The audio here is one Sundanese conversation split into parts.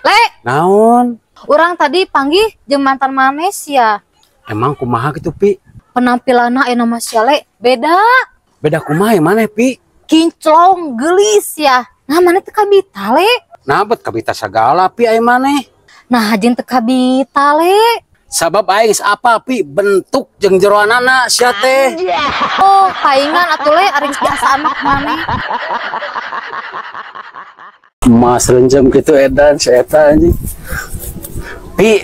Le, Naon? Urang tadi panggih jeung mantan maneh sia. Emang kumaha gitu, Pi? Penampilanna ayeuna mah sia, Le, beda. Beda kumaha ya maneh, Pi? Kinclong, geulis ya. Nah, maneh teu kabita, Le? Nah, bet kabita sagala, Pi, aya maneh. Nah, jeung teu kabita, Le. Sabab aing geus apa, Pi, bentuk jeung jeroanana sia teh. Oh, paingan atuh, Le, ari geus biasaan mah maneh. Mas renjem gitu edan si eta anjing. Pi,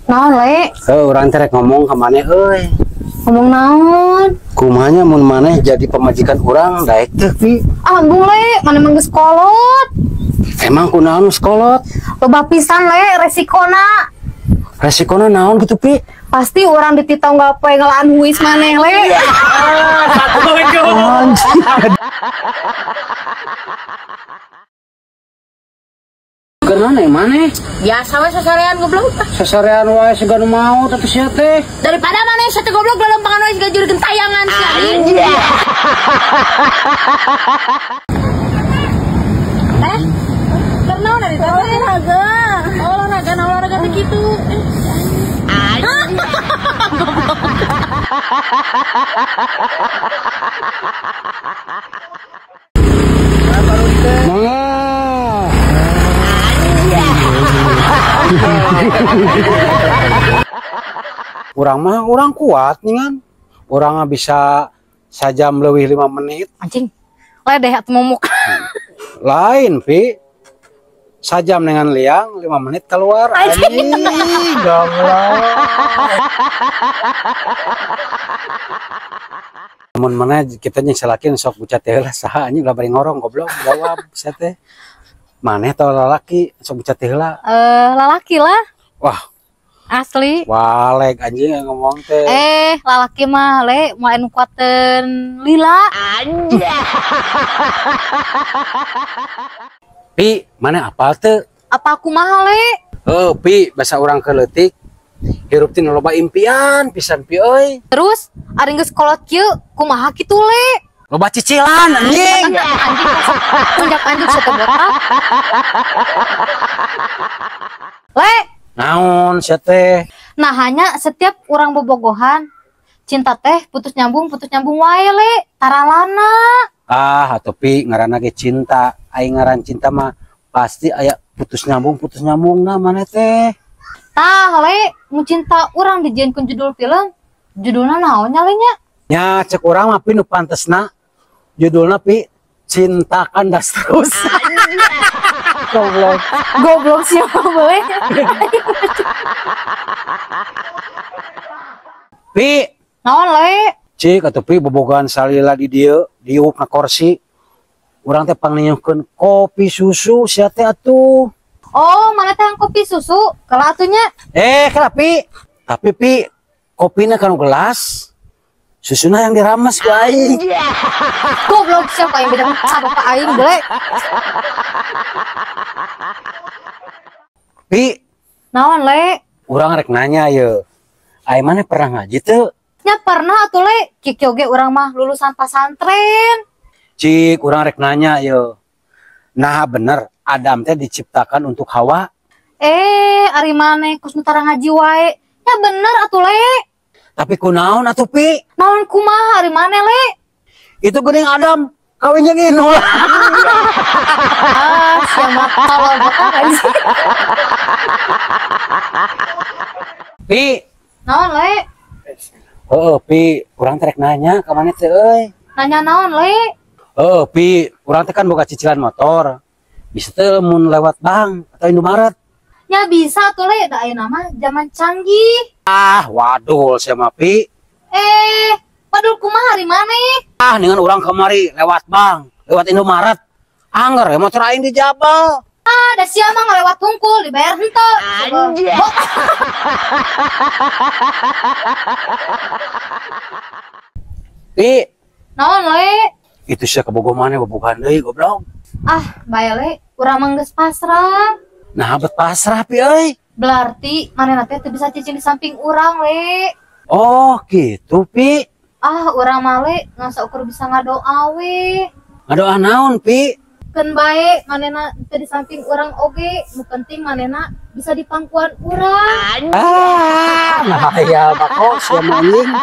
Naon, Le? Heuh, urang teh rek ngomong ka maneh euy. Ngomong naon? Kumaha nya mun maneh jadi pamajikan urang daek teh, Pi? Ah, embung, Le, maneh mah geus kolot. Emang kunaon geus kolot? Loba pisan, Le, resikona. Resikona naon gitu, Pi? Pasti urang dititah unggal poe ngelaan huis maneh, Le. Anjing. Karena yang maneh? Biasa we sasarean goblok. Sasarean wae siga nu maot atuh sia teh. Daripada maneh satu goblok lelempangan wae siga juri gentayangan sia. Eh? Karena dari tadi olahraga. Olahraga, nah olahraga teh kitu. Mangga. Urang mah urang kuat nih kan. Urang mah bisa sajam leuwih 5 menit. Anjing. Ledeh atuh momok. Lain, Pi. Sajam dengan liang 5 menit keluar. Anjing. Anjing, goblok. Mun mana kita jeung salaki nu sok bucat teh lah saha anjing ulah bari ngorong goblok jawab sia teh. Maneh tau lalaki sok bucat teh heula? Lalaki lah. Wah. Asli. Walek anjing yang ngomong teh. Lalaki mah Le, moal anu kuateun lila. Anjing. Pi, maneh apal teu? Apa kumaha, Le? Heuh, Pi, basa urang keur leutik. Hirup teh loba impian pisan, Pi euy. Terus ari geus kolot kieu kumaha kitu, Le? Loba cicilan anjing. Anjing punjak anjing satu botak. Le, Naon sia teh? Nah, hanya setiap urang bobogohan cinta teh putus nyambung wae, Le, taralana. Ah, atuh Pi, ngaranna ge cinta. Aing ngaran cinta mah pasti aya putus nyambung nah maneh teh. Tah, Le, mun cinta urang dijieunkeun judul film, judulna naon nya, Le nya? Nya cek urang mah Pi nu pantesna judulna Pi Cinta Kandas Terus. Goblok. Goblok siapa boleh? Pi. Naon, Le? Cik atuh Pi bobogohan salila di dieu, diuk na kursi. Urang teh pangniuhkeun kopi susu sia teh atuh. Oh, mana teh yang kopi susu? Kela atuh nya? Kela Pi. Tapi Pi, kopina kanu gelas. Susuna yang diramas ku aing. Goblok siapa yang beda sama bapak aing, Ble. Pi. Naon, Le? Urang rek nanya ye. Aing maneh pernah ngaji teu? Nya pernah atuh, Le. Kieu oge urang mah lulusan pasantren. Cik, urang rek nanya ye. Nah, bener Adam teh diciptakan untuk Hawa. Ari maneh kos nu tara ngaji wae. Nya bener atuh, Le. Tapi kunaon atuh, Pi? Naon kumaha ari maneh, Le? Itu geuning Adam kawin jeung Inul. Ah, siapa tolol botak anjing. Pi. Naon, Le? Heeh, Pi, urang teh rek nanya ka maneh teh euy. Nanya naon, Le? Heeh, Pi, urang teh kan boga cicilan motor. Bisa teh mun lewat bank atau Indomaret. Ya bisa tuh, Le, da ayeuna mah zaman canggih. Ah, waduh sia mah, Pi. Waduh kumaha ari maneh? Ah, dengan urang kamari lewat bank, lewat Indomaret. Angger ya motor aing dijabal. Ah, da sia mah ngalewat hungkul dibayar henteu. Anjing. Pi. Naon, Le? Itu sia kabogoh maneh bobogohan deui goblok. Ah, bae, Le, urang mah geus pasrah. Nah, bet pasrah, Pi euy. Berarti manehna teh teu bisa cicing di samping urang, Le. Oh, gitu, Pi. Ah, urang mah, Le, ngan saukur bisa ngadoa we. Ngadoa naon, Pi? Keun bae manehna teu di samping urang oge, nu penting manehna bisa di pangkuan urang. Ah, nah ya bako sia mah anjing.